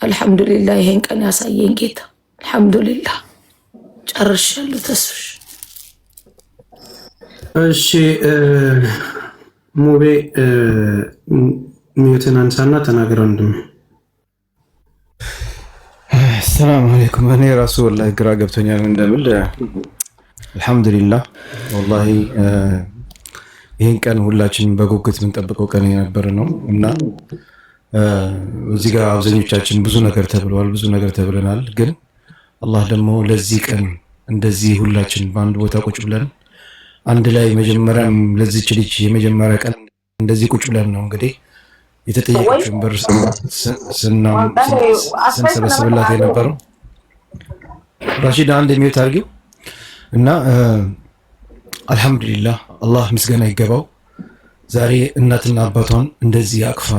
አልሐምዱሊላህ ይሄን ቀን ያሳየኝ ጌታ አልሐምዱሊላህ። ጨርሻለሁ። ተስፍሽ እሺ ሙቤ mute ን አንሳና ተናገር ወንድሜ። ሰላም አለይኩም። እኔ ራሱ ወላሂ ግራ ገብቶኛል እንደምል። አልሐምዱሊላህ ወላሂ ይህን ቀን ሁላችንም በጉጉት የምንጠብቀው ቀን የነበረ ነው እና እዚህ ጋር አብዛኞቻችን ብዙ ነገር ተብለዋል፣ ብዙ ነገር ተብለናል። ግን አላህ ደግሞ ለዚህ ቀን እንደዚህ ሁላችን በአንድ ቦታ ቁጭ ብለን አንድ ላይ መጀመሪያም ለዚች ልጅ የመጀመሪያ ቀን እንደዚህ ቁጭ ብለን ነው እንግዲህ የተጠየቀችውን ብር ስንሰበስብላት የነበረው። ራሺድ አንድ mute አድርጊው እና አልሐምዱሊላህ አላህ ምስጋና ይገባው። ዛሬ እናትና አባቷን እንደዚህ አቅፋ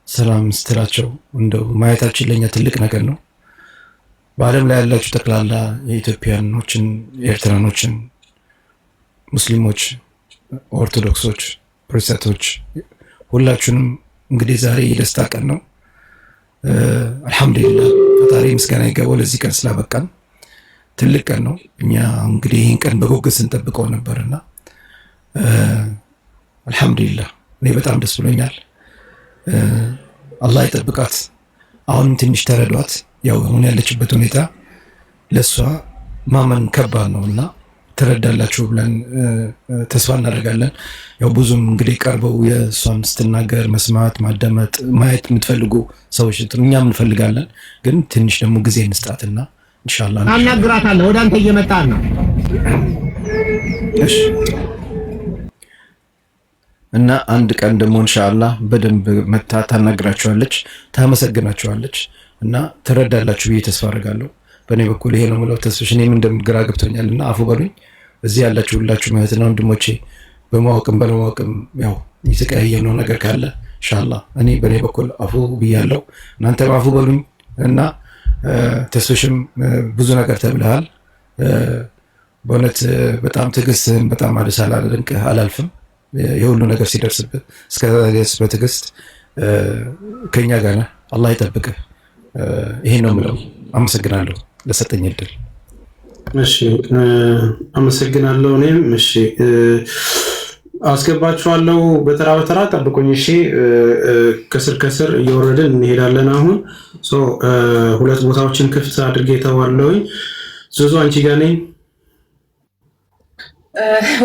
ሰላም ስትላቸው እንደው ማየታችን ለኛ ትልቅ ነገር ነው። በዓለም ላይ ያላችሁ ጠቅላላ የኢትዮጵያኖችን፣ ኤርትራኖችን፣ ሙስሊሞች፣ ኦርቶዶክሶች፣ ፕሮቴስታንቶች ሁላችሁንም እንግዲህ ዛሬ የደስታ ቀን ነው። አልሐምዱሊላህ ፈጣሪ ምስጋና ይገባው ለዚህ ቀን ስላበቃን ትልቅ ቀን ነው። እኛ እንግዲህ ይህን ቀን በጉጉት ስንጠብቀው ነበርና አልሐምዱሊላህ እኔ በጣም ደስ ብሎኛል። አላህ ይጠብቃት። አሁንም ትንሽ ተረዷት። ያው አሁን ያለችበት ሁኔታ ለእሷ ማመን ከባድ ነው እና ትረዳላችሁ ብለን ተስፋ እናደርጋለን። ያው ብዙም እንግዲህ ቀርበው የእሷን ስትናገር መስማት፣ ማዳመጥ፣ ማየት የምትፈልጉ ሰዎች እኛም እንፈልጋለን። ግን ትንሽ ደግሞ ጊዜ እንስጣትና ኢንሻአላህ አናግራታለሁ። ወደ አንተ እየመጣን ነው። እሺ እና አንድ ቀን ደግሞ ኢንሻአላህ በደንብ መታ ታናግራችኋለች፣ ታመሰግናችኋለች እና ትረዳላችሁ ብዬ ተስፋ አደርጋለሁ። በእኔ በኩል ይሄ ነው የምለው። ተስፍሽ እኔም እንደምግራ ገብቶኛል እና አፉ በሉኝ። እዚህ ያላችሁ ሁላችሁ እህትና ወንድሞቼ በማወቅም ባለማወቅም ያው የተቀያየምነው ነገር ካለ ኢንሻአላህ እኔ በእኔ በኩል አፉ ብያለሁ፣ እናንተም አፉ በሉኝ እና ተስፍሽም ብዙ ነገር ተብለሃል። በእውነት በጣም ትዕግስትህን በጣም አላደንቅህ አላልፍም። የሁሉ ነገር ሲደርስብህ እስከ ድረስ በትዕግስት ከኛ ጋር ነህ። አላህ ይጠብቅህ። ይሄን ነው የምለው። አመሰግናለሁ ለሰጠኝ እድል። እሺ አመሰግናለሁ። እኔም እሺ አስገባችኋለሁ። በተራ በተራ ጠብቁኝ። እሺ ከስር ከስር እየወረድን እንሄዳለን። አሁን ሁለት ቦታዎችን ክፍት አድርጌ ተዋለሁኝ። ዙዙ አንቺ ጋር ነኝ።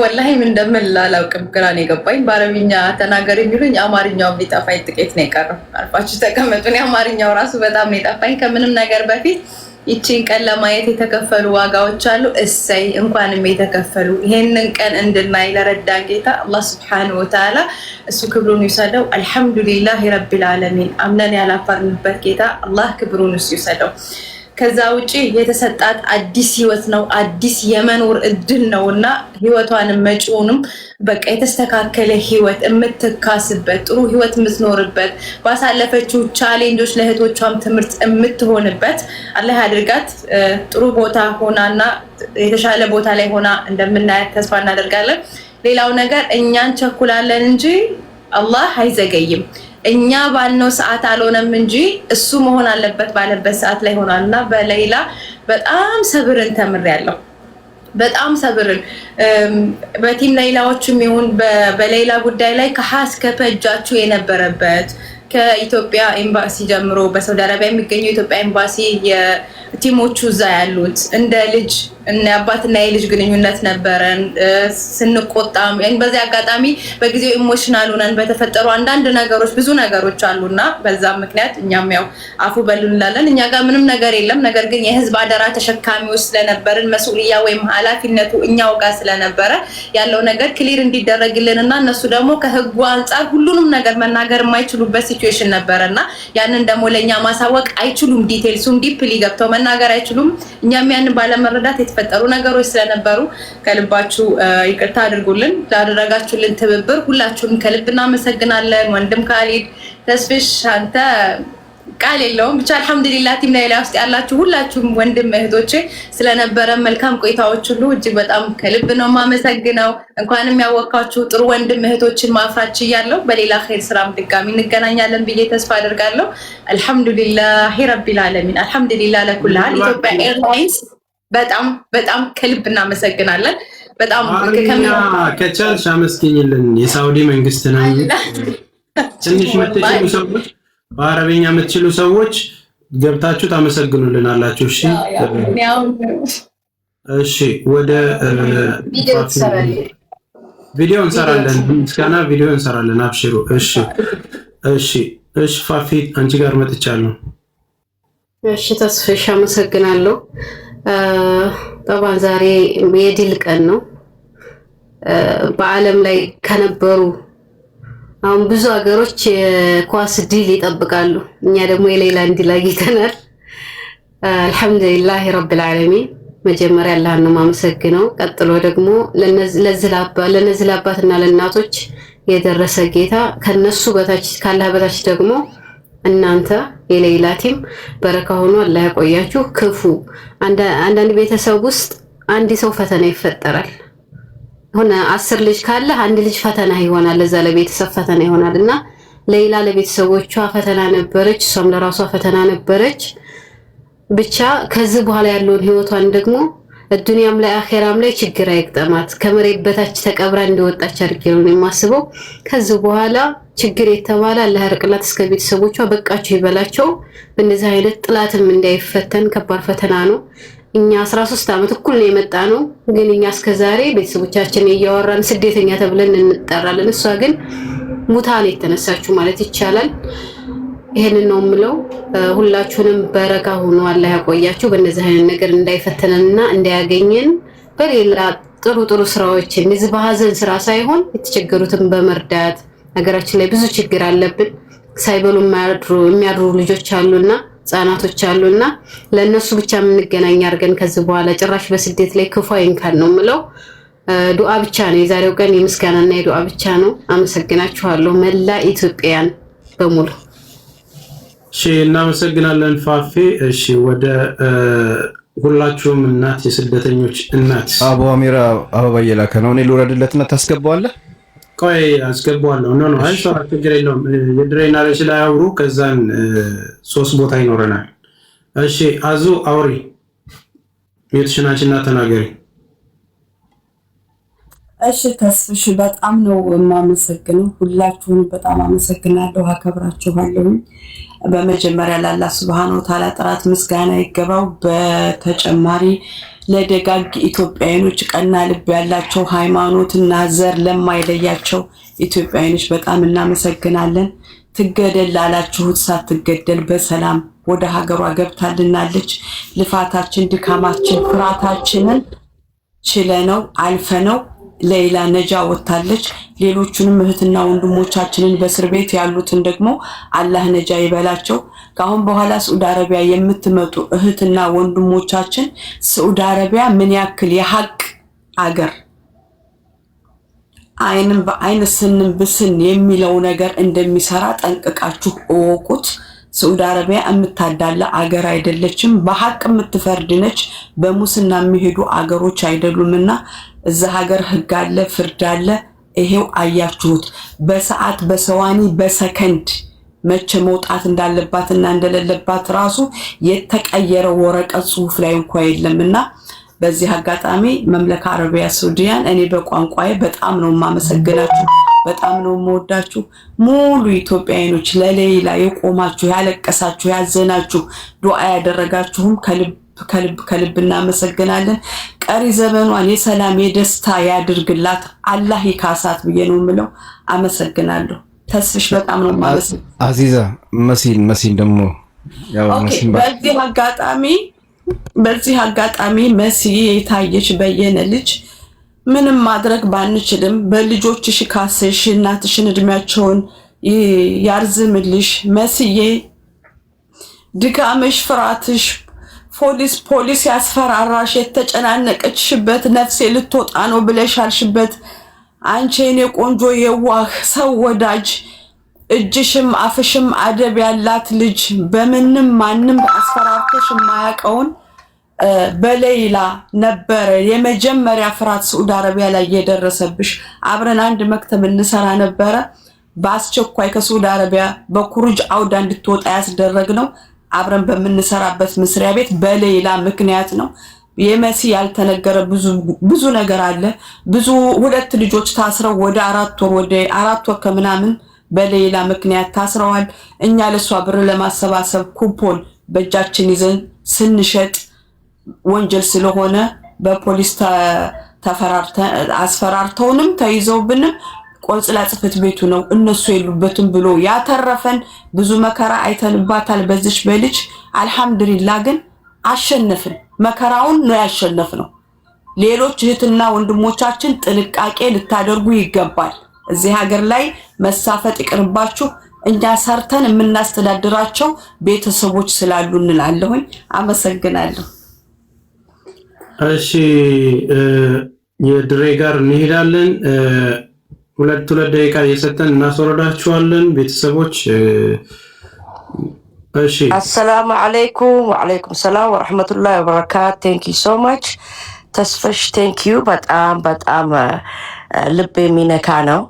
ወላሂ ምን እንደምል አላውቅም። ግራ ነው የገባኝ። በአረብኛ ተናገር የሚሉኝ አማርኛውም ሊጠፋኝ ጥቂት ነው የቀረው። አርፋችሁ ተቀመጡ። እኔ አማርኛው ራሱ በጣም ነው የጠፋኝ። ከምንም ነገር በፊት ይቺን ቀን ለማየት የተከፈሉ ዋጋዎች አሉ። እሰይ እንኳንም የተከፈሉ። ይሄንን ቀን እንድናይ ለረዳን ጌታ አላህ ስብሐነሁ ወተዓላ እሱ ክብሩን ይውሰደው። አልሐምዱሊላህ ረቢል ዓለሚን። አምነን ያላፈርንበት ጌታ አላህ ክብሩን እሱ ይውሰደው። ከዛ ውጪ የተሰጣት አዲስ ህይወት ነው፣ አዲስ የመኖር እድል ነው እና ህይወቷንም መጪውንም በቃ የተስተካከለ ህይወት የምትካስበት ጥሩ ህይወት የምትኖርበት ባሳለፈችው challenge ኦች ለእህቶቿም ትምህርት የምትሆንበት አላህ ያድርጋት። ጥሩ ቦታ ሆናና የተሻለ ቦታ ላይ ሆና እንደምናያት ተስፋ እናደርጋለን። ሌላው ነገር እኛ እንቸኩላለን እንጂ አላህ አይዘገይም። እኛ ባልነው ሰዓት አልሆነም እንጂ እሱ መሆን አለበት ባለበት ሰዓት ላይ ሆኗል። እና በሌላ በጣም ሰብርን ተምሬያለሁ። በጣም ሰብርን በ team ሌላዎችም ይሁን በሌላ ጉዳይ ላይ ከሀ እስከ ፐ እጃችሁ የነበረበት ከኢትዮጵያ ኤምባሲ ጀምሮ በሳውዲ አረቢያ የሚገኘው የኢትዮጵያ ኤምባሲ የ team ኦቹ እዛ ያሉት እንደ ልጅ እና አባትና የልጅ ግንኙነት ነበረን። ስንቆጣም በዚህ አጋጣሚ በጊዜው emotional ሆነን በተፈጠሩ አንዳንድ ነገሮች ብዙ ነገሮች አሉና በዛ ምክንያት እኛም ያው አፉ በሉን እንላለን። እኛ ጋር ምንም ነገር የለም። ነገር ግን የህዝብ አደራ ተሸካሚዎች ስለነበርን መስኡልያ ወይም ኃላፊነቱ እኛው ጋር ስለነበረ ያለው ነገር clear እንዲደረግልን እና እነሱ ደግሞ ከህጉ አንጻር ሁሉንም ነገር መናገር የማይችሉበት situation ነበረና ያንን ደግሞ ለእኛ ማሳወቅ አይችሉም። details ኡን deeply ገብተው መናገር አይችሉም። እኛም ያንን ባለመረዳት የተፈጠሩ ነገሮች ስለነበሩ ከልባችሁ ይቅርታ አድርጉልን። ላደረጋችሁልን ትብብር ሁላችሁንም ከልብ እናመሰግናለን። ወንድም ካሊድ፣ ተስፍሽ፣ አንተ ቃል የለውም። ብቻ አልሐምዱሊላህ team ላይላ ውስጥ ያላችሁ ሁላችሁም ወንድም እህቶቼ ስለነበረ መልካም ቆይታዎች ሁሉ እጅግ በጣም ከልብ ነው የማመሰግነው። እንኳንም ያወቃችሁ ጥሩ ወንድም እህቶችን ማፍራት ችያለሁ። በሌላ ኸይር ስራም ድጋሚ እንገናኛለን ብዬ ተስፋ አደርጋለሁ። አልሐምዱሊላህ ረቢል ዓለሚን፣ አልሐምዱሊላህ ለኩል ሃል። ኢትዮጵያ ኤርላይንስ በጣም በጣም ከልብ እናመሰግናለን። በጣም ከቻልሽ አመስግኝልን የሳውዲ መንግስትንም። ትንሽ የምትችሉ ሰዎች፣ በአረበኛ የምትችሉ ሰዎች ገብታችሁ ታመሰግኑልን አላችሁ። እሺ እሺ፣ ወደ ቪዲዮ እንሰራለን፣ ምስጋና ቪዲዮ እንሰራለን። አብሽሩ። እሺ እሺ እሺ። ፋፊ፣ አንቺ ጋር መጥቻለሁ። እሺ ተስፍሽ፣ አመሰግናለሁ። ጠባን ዛሬ የድል ቀን ነው። በዓለም ላይ ከነበሩ አሁን ብዙ ሀገሮች የኳስ ድል ይጠብቃሉ። እኛ ደግሞ የሌላን ድል አግኝተናል። አልሐምዱሊላህ ረብል ዓለሚን። መጀመሪያ አላህን ነው የማመሰግነው። ቀጥሎ ደግሞ ለነዚህ ለአባትና ለእናቶች የደረሰ ጌታ፣ ከነሱ በታች፣ ካላህ በታች ደግሞ እናንተ የሌላ team በረካ ሆኖ አላህ ያቆያችሁ። ክፉ አንዳንድ ቤተሰብ ውስጥ አንድ ሰው ፈተና ይፈጠራል። ሆነ 10 ልጅ ካለ አንድ ልጅ ፈተና ይሆናል፣ ለዛ ለቤተሰብ ፈተና ይሆናል። እና ሌላ ለቤተሰቦቿ ፈተና ነበረች፣ እሷም ለራሷ ፈተና ነበረች። ብቻ ከዚህ በኋላ ያለውን ህይወቷን ደግሞ ዱንያም ላይ አኼራም ላይ ችግር አይግጠማት። ከመሬት በታች ተቀብራ እንደወጣች አድርጌ ነው የማስበው። ከዚህ በኋላ ችግር የተባለ አላህ ያርቅላት፣ እስከ ቤተሰቦቿ በቃችሁ ይበላቸው። በእነዚህ አይነት ጥላትም እንዳይፈተን፣ ከባድ ፈተና ነው። እኛ 13 ዓመት እኩል ነው የመጣ ነው፣ ግን እኛ እስከዛሬ ቤተሰቦቻችን እያወራን ስደተኛ ተብለን እንጠራለን። እሷ ግን ሙታን የተነሳችሁ ማለት ይቻላል። ይሄንን ነው የምለው። ሁላችሁንም በረካ ሆኖ አላህ ያቆያችሁ። በእነዚህ አይነት ነገር እንዳይፈተነንና እንዳያገኘን በሌላ ጥሩ ጥሩ ስራዎች፣ እንደዚህ በሀዘን ስራ ሳይሆን የተቸገሩትን በመርዳት፣ ሀገራችን ላይ ብዙ ችግር አለብን። ሳይበሉ የሚያድሩ ልጆች አሉና ህጻናቶች አሉና ለእነሱ ብቻ የምንገናኝ አድርገን ከዚህ በኋላ ጭራሽ በስደት ላይ ክፉ አይንካን ነው የምለው። ዱዓ ብቻ ነው፣ የዛሬው ቀን የምስጋናና የዱዓ ብቻ ነው። አመሰግናችኋለሁ መላ ኢትዮጵያን በሙሉ። እሺ፣ እናመሰግናለን ፋፌ። እሺ፣ ወደ ሁላችሁም እናት፣ የስደተኞች እናት። አቡ አሚራ አበባ እየላከ ነው። እኔ ልውረድለትና ታስገባዋለህ? ቆይ፣ አስገባዋለሁ። No, no፣ አይ ችግር የለውም። የድሬና ረሽ ላይ አውሩ። ከዛን ሶስት ቦታ ይኖረናል። እሺ አዙ፣ አውሪ፣ mute ሽን አንሺና ተናገሪ። እሺ ተስፍሽ፣ በጣም ነው የማመሰግነው። ሁላችሁንም በጣም አመሰግናለሁ፣ አከብራችኋለሁ። በመጀመሪያ ለአላህ ሱብሃነሁ ወተዓላ ጥራት ምስጋና ይገባው። በተጨማሪ ለደጋግ ኢትዮጵያውያኖች፣ ቀና ልብ ያላቸው፣ ሃይማኖትና ዘር ለማይለያቸው ኢትዮጵያውያኖች በጣም እናመሰግናለን። ትገደል ላላችሁት ሳትገደል በሰላም ወደ ሀገሯ ገብታልናለች። ልፋታችን፣ ድካማችን፣ ፍርሃታችንን ችለነው አልፈነው ሌይላ ነጃ ወጥታለች። ሌሎቹንም እህትና ወንድሞቻችንን በእስር ቤት ያሉትን ደግሞ አላህ ነጃ ይበላቸው። ከአሁን በኋላ ስዑድ አረቢያ የምትመጡ እህትና ወንድሞቻችን፣ ስዑድ አረቢያ ምን ያክል የሀቅ አገር፣ አይንም በአይን ስንም ብስን የሚለው ነገር እንደሚሰራ ጠንቅቃችሁ እወቁት። ስዑድ አረቢያ የምታዳላ አገር አይደለችም። በሀቅ የምትፈርድ ነች። በሙስና የሚሄዱ አገሮች አይደሉምና እዛ ሀገር ህግ አለ፣ ፍርድ አለ። ይሄው አያችሁት። በሰዓት፣ በሰዋኒ፣ በሰከንድ መቼ መውጣት እንዳለባትና እንደሌለባት ራሱ የተቀየረ ወረቀት ጽሁፍ ላይ እንኳ የለምና በዚህ አጋጣሚ መምለካ አረቢያ ሳዑዲያን እኔ በቋንቋዬ በጣም ነው የማመሰግናችሁ፣ በጣም ነው የምወዳችሁ። ሙሉ ኢትዮጵያውያኖች፣ ለሌላ የቆማችሁ፣ ያለቀሳችሁ፣ ያዘናችሁ፣ ዱዓ ያደረጋችሁም ከልብ ከልብ ከልብ እናመሰግናለን። ቀሪ ዘመኗን የሰላም የደስታ ያድርግላት፣ አላህ ይካሳት ብዬ ነው የምለው። አመሰግናለሁ። ተስፍሽ፣ በጣም ነው የማመሰግነው። አዚዛ፣ መሲን መሲን ደግሞ ያው መሲን በዚህ አጋጣሚ መሲ የታየች በየነ ልጅ፣ ምንም ማድረግ ባንችልም በልጆችሽ ካስሽ፣ እናትሽን እድሜያቸውን ያርዝምልሽ። መስዬ፣ ድካምሽ፣ ፍርሃትሽ፣ ፖሊስ ፖሊስ ያስፈራራሽ፣ የተጨናነቀችሽበት፣ ነፍሴ ልትወጣ ነው ብለሽ ያልሽበት፣ አንቺ የኔ ቆንጆ፣ የዋህ፣ ሰው ወዳጅ፣ እጅሽም አፍሽም አደብ ያላት ልጅ፣ በምንም ማንም አስፈራርተሽ የማያውቀውን በሌይላ ነበረ የመጀመሪያ ፍርሃት ስዑድ አረቢያ ላይ የደረሰብሽ። አብረን አንድ መክተብ እንሰራ ነበረ። በአስቸኳይ ከስዑድ አረቢያ በ خروج عودة እንድትወጣ ያስደረግነው አብረን በምንሰራበት መስሪያ ቤት በሌይላ ምክንያት ነው። የመሲ ያልተነገረ ብዙ ብዙ ነገር አለ። ብዙ ሁለት ልጆች ታስረው ወደ 4 ወር ከምናምን በሌይላ ምክንያት ታስረዋል። እኛ ለእሷ ብር ለማሰባሰብ ኩፖን በእጃችን ይዘን ስንሸጥ ወንጀል ስለሆነ በፖሊስ አስፈራርተውንም ተይዘውብንም ቆንጽላ ጽሕፈት ቤቱ ነው እነሱ የሉበትም ብሎ ያተረፈን። ብዙ መከራ አይተንባታል በዚች በልጅ። አልሐምዱሊላ ግን አሸነፍን። መከራውን ነው ያሸነፍነው። ሌሎች እህትና ወንድሞቻችን ጥንቃቄ ልታደርጉ ይገባል። እዚህ ሀገር ላይ መሳፈጥ ይቅርባችሁ። እኛ ሰርተን የምናስተዳድራቸው ቤተሰቦች ስላሉ እንላለሁኝ። አመሰግናለሁ። እሺ፣ የድሬ ጋር እንሄዳለን። ሁለት ሁለት ደቂቃ እየሰጠን እናስወረዳችኋለን ቤተሰቦች። እሺ። አሰላሙ አለይኩም። ወአለይኩም ሰላም ወረሕመቱላሂ ወበረካት። Thank you so much ተስፈሽ፣ thank you። በጣም በጣም ልብ የሚነካ ነው።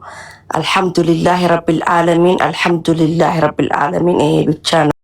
አልሐምዱሊላህ ረቢል ዓለሚን፣ አልሐምዱሊላህ ረቢል ዓለሚን። ይሄ ብቻ ነው።